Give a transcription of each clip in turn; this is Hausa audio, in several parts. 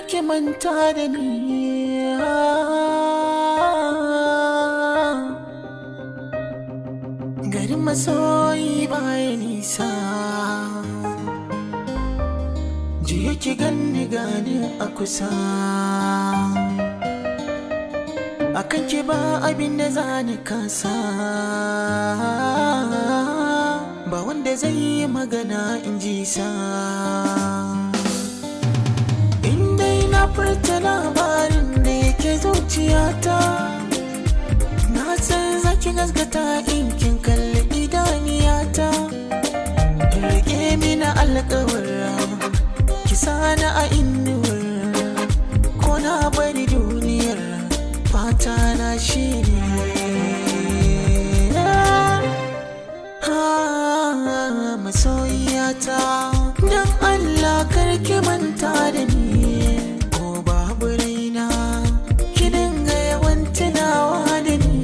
Karki manta da ni. Garin masoyi baya nisa, jiya ki ganni gani a kusa. Akan ki ba abin da zani kasa, ba wanda zai yi magana in ji sa. In dai na furta labarin da yake zuciyata, na san zaki gaskata in kin kalli idaniyata. Rike mini alƙawar ki sani a inuwar, ko na bari duniyar fata na shine. Masoyiyata, don Allah karki manta da ni, ko babu raina ki dinga yawan tunawa da ni.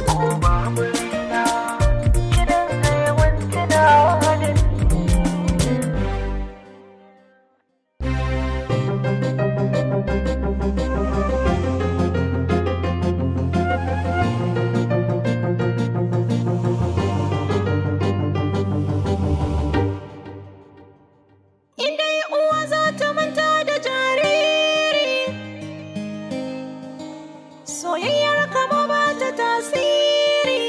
Ko babu raina ki dinga yawan tunawa da ni. Indai uwa za ta manta da jariri, soyayyar kama ba ta tasiri.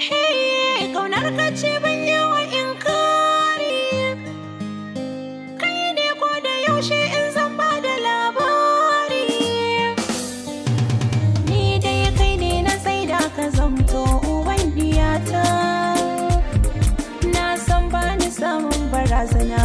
Hey, kaunar ka ce ban yawa inkari, kai ne ko da yaushe in zan ba da labari. Ni dai kai ne na tsaida ka zamto uban diyata. Na san ba ni samun barazana